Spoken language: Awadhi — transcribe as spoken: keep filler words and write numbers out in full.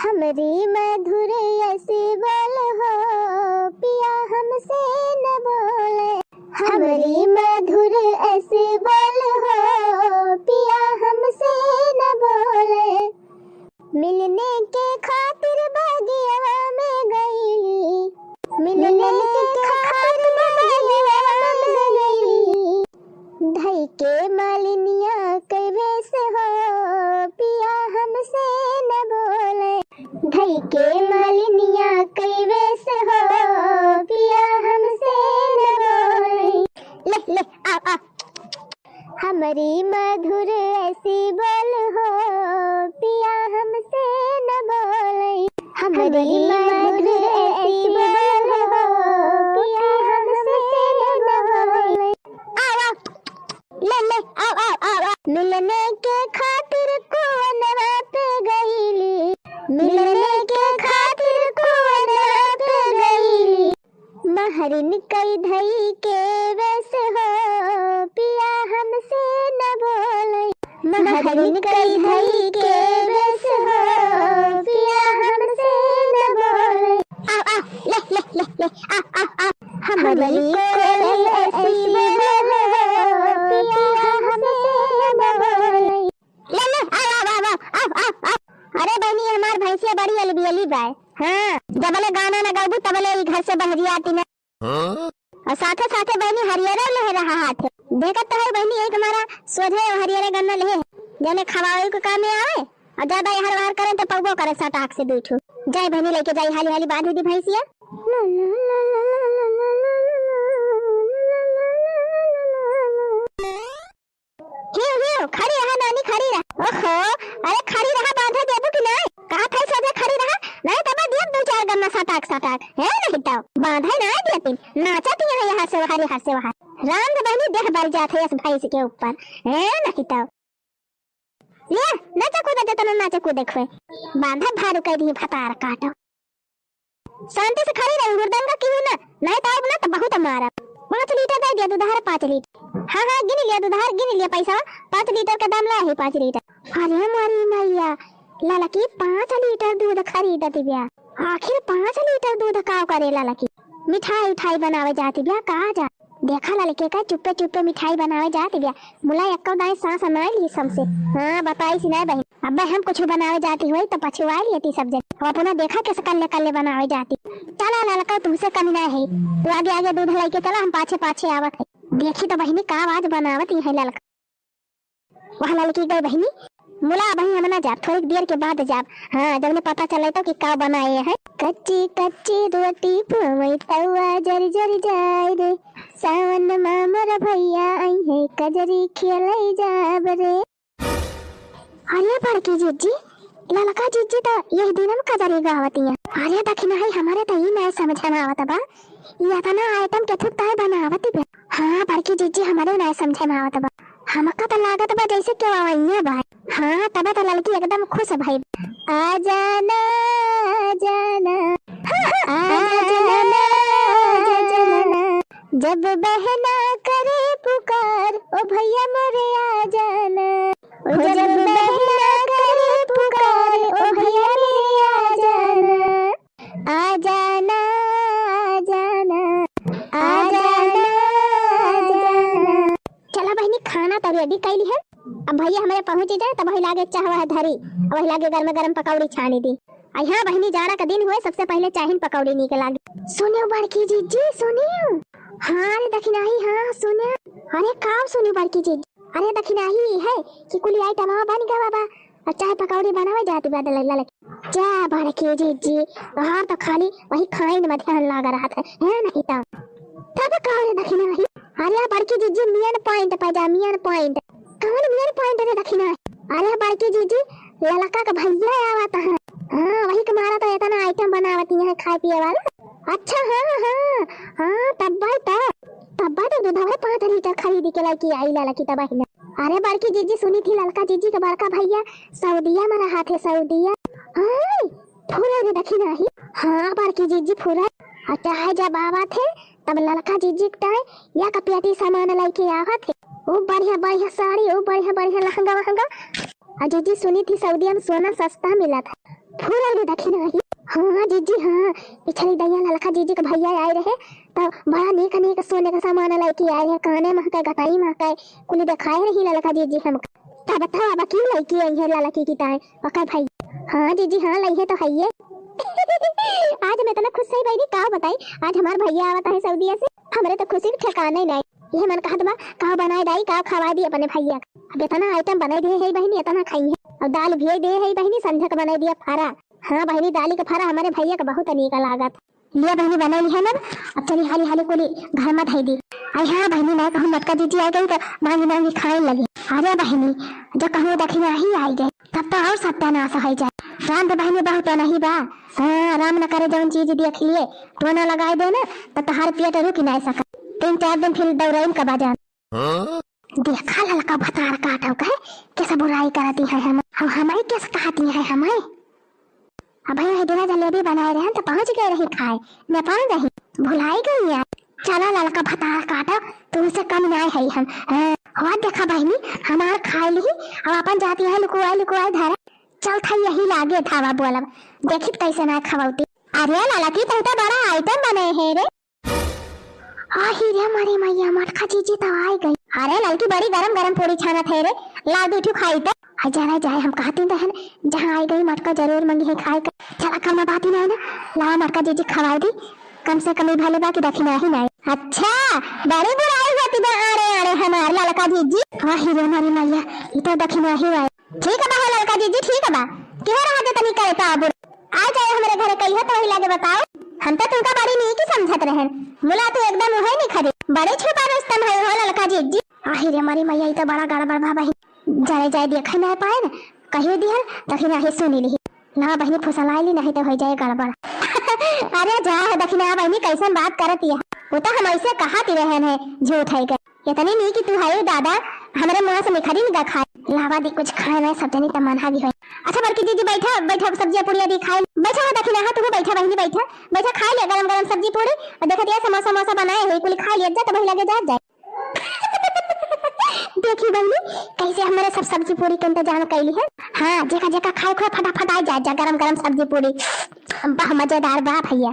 हमरी मधुर अइसे बोल हो, पिया हमसे न बोले। हमरी मधुर अइसे बोल हो, पिया हमसे न बोले। मिलने के खातिर बगियवा में गईली, मिलने के खातिर बगियवा में गईली। धई के मालिनिया कई वेश हो, पिया हमसे न बोले। धई के मालिनिया कई वेश हो, पिया हमसे न बोले। ले, ले, आ, आ। हमरी मधुर अइसे बोल हो, पिया हमसे न बोले। हमरी मधुर अइसे बोल हो, पिया हमसे न बोले। आवा, ले, ले, आव, आव, आव, आव। मिलने के खातिर कुअनवा पे गईली, मिलने के खातिर कुअनवा पे गईली। महरिन कई धई के वेश हो, पिया हमसे न बोले। महरिन कई धई के वेश हो, पिया हमसे न बोले। आव, आव, ले, ले, ले, ले, आव, आव, आव। हमरी कोयल अइसे बोल हो, पिया हमसे न बोले। ले, ले, आव, आव, आव। अरे बहिनी, हमार भैंसिया बड़ी अलबियली बाय। हाँ, जबले गाना न गउबू, तबले ई घर से बहरिया आती न। हाँ? अउर साथे, साथे बहिनी हरियरो लेहे रहा हाथे। देखत तो है बहिनी, एक हमारा सोझे हरियरे गन्ना लेहे, जने खवावे के काम में आवे। अउर ज्यादा एहर वार करें तो पौबो करे सटाक से दुइ ठो। जाए बहिनी लइके जाई, हाली हाली बांध दी भैंसिया। हियो, हियो, खड़ी रहा नानी, खड़ी रहा। ओहो, अरे खड़ी रहा, बांधे देबू कि नाहीं? कहा था सोझे खड़ी रहा, नाहीं तब दिया दुइ चार गन्ना सटाक सटाक। है नहीं तो बांधे नाहीं देती, नाचत यहाँ, यहाँ से वहाँ, यहाँ से वहाँ। राम के बहिनी देह बर जात है इस भैंस के ऊपर। है नहीं तो। लिया, नाचा कूदा जतना नाचा कूदे खोए। बांधा भारू कह दी भतार काटो। शांति से खड़ी रही, हुड़दंगा की हूँ ना, नहीं तो आइब ना तो बहुत मारब। पाँच लीटर दे दिया दुधार, पाँच लीटर। हाँ, हाँ, गिन लिया दुधार, गिन लिया पैसा, पाँच लीटर का दाम ला है, पाँच लीटर। अरे मोरी मैया, ललकी पाँच लीटर दूध खरीदत बिया, आखिर पाँच लीटर दूध काव करे ललकी? मिठाई उठाई बनावे जाती बिया, कहा जा। देखा ललके का चुप्पे चुप्पे मिठाई बनावे जात बिया। मुला एक्को दाई सांस नाय ली सबसे। हाँ, बताई सी नाय बहिन। अब्बे हम कुछ बनावे जाती होई तो पछुआई लेती सब जन। अब अपना देखा कैसे कल्ले कल्ले बनावे जाती। चला ललका, तुमसे कमी नाय है। तू आगे आगे दूध लइके चला, हम पाछे पाछे आवत है। देखी तो बहिनी का आवाज बनावत ही है ललका। वह ललकी गई बहिनी, मुला अबहीं हम ना जाब, थोड़ी देर के बाद जाब। हाँ, जब ने पता चले तो कि का बनाए हैं। कच्ची कच्ची रोटी पुवई तवा जर जर जाए रे, सावन मा मोर भैया आई है, कजरी खेलई जाब रे। अरे बड़की जिज्जी, ललका जिज्जी तो यही दिन हम कजरी गावती हैं। अरे दखिनही, हमारे तो ई नाय समझे में आवत बा, ई एतना आइटम केथुक ताय बनावत बा। हाँ बड़की जिज्जी, हमारे नाय समझे में आवत बा। हमका तो लागत बा जैसे केहू आवइया बा। हाँ, तबे तो ललकी एकदम खुश भई। आ जाना, आ जाना, आ जाना, आ जाना। जब बहना करे पुकार, ओ भैया मोरे आ जाना। ओ जब बहना करे पुकार, ओ भैया मोरे आ जाना। आ जाना, आ जाना, आ जाना, आ जाना। चला बहिनी, खाना तो ready कइली है। अब भैया हमरे पहुँची जाए, तब वही लागे चाह वाह धरी, अब वही लागे गरम गरम पकौड़ी छानी दी। अइ हाँ बहिनी, जाड़ा का दिन हुए, सबसे पहिले चाहिन पकौड़ी नीक लागे। सुनियो बड़की जिज्जी, सुनियो। हाँ रे दखिनही, हाँ सुनियो। अरे का सुनियो बड़की जिज्जी? अरे दखिनही है कि कुली आइटम बन गवा बा, अउर चाहे पकौड़ी बनावे जाती बा ललकी। जा बड़की जिज्जी, तोहार तो खाली वही खाइन में ध्यान लागा रहत है, है नहीं तो। तब का रे दखिनही? अरे बड़की जिज्जी, main point पे जा, main point। कौन main point रे दखिनही? अरे बड़की जिज्जी, ललका का भैया आवत है। हाँ, वही के मारा तो एतना आइटम बनावती हैं खाए पिए वाला। अच्छा, हाँ, हाँ, हाँ, तब भाई तब, तब भाई तो दूधवा पाँच लीटर खरीद के लइके आई ललकी तब बहिना। अरे बड़की जिज्जी, सुनी थी ललका जिज्जी के बड़का भैया सऊदिया में रहा थे, सऊदिया। हाँ, फुरे रे दखिनही। हाँ बड़की जिज्जी, फुरे। अउर चाहे जब आवा थे, तब ललका जिज्जी के ताय या का पेटी सामान लइके आवा थे। ओ बढ़िया बढ़िया साड़ी, ओ बढ़िया बढ़िया लहंगा वहंगा। अउर जिज्जी, सुनी थी सऊदिया में सोना सस्ता मिला था। फूल अउर दखिनही। हाँ जीजी, हाँ, पिछली दइया ललका जीजी के भइया आए रहे, त बड़ा नीक नीक सोने का सामान लइके आए रहे, काने महके, गटाई महके, कुली देखाए रही ललका जीजी हमका। तब बताओ, अब की लइके आई है ललकी की ताए, ओकर भइया। हाँ जीजी, हाँ, लइहे तो हइये। आज हम इतना खुश है बहिनी, का बताई, आज हमार भइया आवत है सऊदिया से, हमरे तो खुशी के ठिकाने नहीं। ये मन कहत बा, का बनाए दाई, का खवाए दी अपने भइया का। अब इतना आइटम बनाए दिए है बहिनी, इतना खाई है। और दाल भी दे है बहिनी, संझा के बनाए दिया फरा। हाँ बहिनी, दाली के फरा हमारे भइया का बहुत नीक लागत। लिया बहिनी, बनाई लिहे ना, अब चली हाली हाली कुली घर में धई दी। आई हाँ बहिनी, मैं कहूँ मटका जीजी आ गई तो मांगी मांगी खाए लगी। अरे बहिनी, जो कहूँ दखिनही आई गई, तब तो और सत्यानाश हो जाए। राम तो बहिनी बहुत नहीं बा। हाँ, राम न करे जौन चीज देख लिए, टोना लगाए दे ना, तो तोहार पेट रुक नहीं सका। तीन चार दिन फिर दौड़ाइन का बाजार। हाँ? देखा ललका भतार काटो कहे, कैसे बुराई करती है हम, हम हमारे कैसे कहती है हमारे। अब ये दिना जलेबी बनाए रहे तो पहुँच गए रही खाए, नेपाल रही, भुलाई गई यार। चला ललका भतार काटो, तुमसे कम ना है हम। हाँ, हुआ देखा बहिनी, हमार खाए ली, अब अपन जाती है लुकुआई लुकुआई धरे। चल था यही लागे धावा बोलब, देखी कैसे ना खवौती। अरे ललकी, तू तो बड़ा आइटम बने है रे। आही रे मारी मैया, मटका जीजी तो आई गई। अरे ललकी, बड़ी गरम गरम पूरी छानत है रे, ला दू ठू खाई तो। आ जाए जाए, हम कहती रहन, जहाँ आई गई मटका जरूर मंगी है खाए का। चला, कम बात ही नहीं ना, ला मटका जीजी खवाए दी, कम से कम ई भले बा कि दखिनही नहीं। अच्छा, बड़ी बुराई होती बा आड़े आड़े हमार ललका जीजी। आही रे मारी मैया, ई तो दखिनही आई। ठीक बा हो ललका जीजी, ठीक बा। केहे रहा जे तनी करे तो आबू। आ जाए हमरे घरे कहियो तो वही लागे बताओ। हम तो तुमका बड़ी नीक ही समझत रहन। मुला तू एकदम उहे नहीं खरी। बड़े छुपा रुस्तम है हो ललका जीजी। आही रे मारी मैया, ई तो बड़ा गड़बड़ बा बहिन। जाए जाए देखे ना पाए ना। कहियो दिहल, तखिन आही सुनी लिही। ना बहिनी फुसलाई ली, नहीं तो हो जाए गड़बड़। अरे जा हो दखिना बहिनी, कैसन बात करत यह। वो तो हम ऐसे कहत ही रहन है, झूठ है के। इतनी नीक तू है दादा, हमरे मुँह से निखरी निका खाए। लावा दी कुछ खाए ना, सब जनी तमन्हा भी होई। अच्छा बड़की दीदी बैठा, बैठा सब्जिया पूड़िया दी खाए। बैठा हो दखिना, हाँ तू बैठा बहिनी बैठा, बैठा खाए ले गरम गरम सब्जी पूड़ी। और देखत ये समोसा समोसा बनाए है, कुल खाए ले जा तो वही लगे जा जाए। देखी बहिनी कैसे हमरे सब सब्जी पूड़ी के इंतजाम कैली है। हाँ जेका जेका खाए खुआ फटाफट आ जा, जा गरम गरम सब्जी पूड़ी। वाह मजेदार बा भैया।